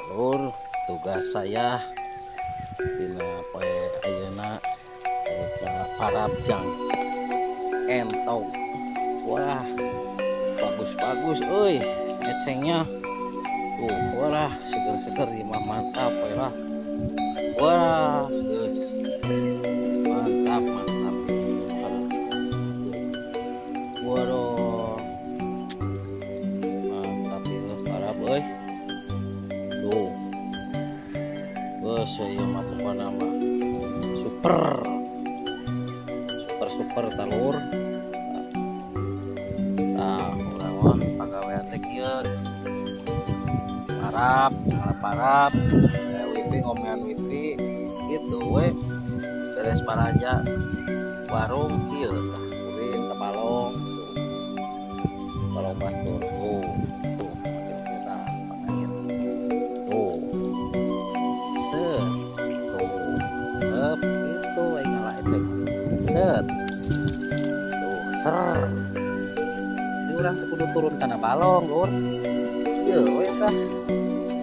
Lur, tugas saya dina poe ayeuna ka parab jang entog. Wah, bagus-bagus euy ecengnya. Tuh, wah, seger-seger ieu mah, mantap we lah. Wah, geus. Mantap, mantap. Waduh. Mantap ieu parab euy. Tuh. Geus ieu mah pokona mah super. Super super tah, Lur. Tah, urang mah pagawean teh kieu. Parab, parab, wifi, ngomean wifi gitu we. Beres baraja warung kieu tah, ulin ka balong tuh. Balong batur tuh. Tuh, makin kita pangait. Tuh. Set. Tuh. Up itu aing ngala eceng. Set. Tuh, ser. Jadi urang teh kudu turun kana balong, Lur. Ieu we tah.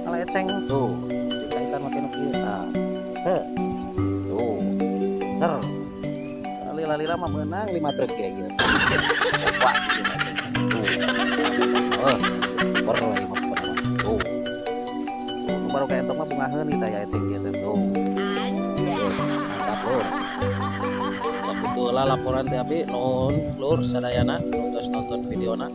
Ngala eceng tuh. Dikaitan make nu kieu tah. Set. Tuh. Ser. Lila-lila mah meunang 5 truk ya ieu. Coba ieu eceng. Tuh. Oh, super ieu mah pokona mah. Tuh. Tuh, nu baru kaentog mah bungaheun kita ya eceng kieu teh tuh. Tuh, mantap, Lur. Sakitu lah laporan ti abi, nuhun Lur sadayana nu tos nonton videona.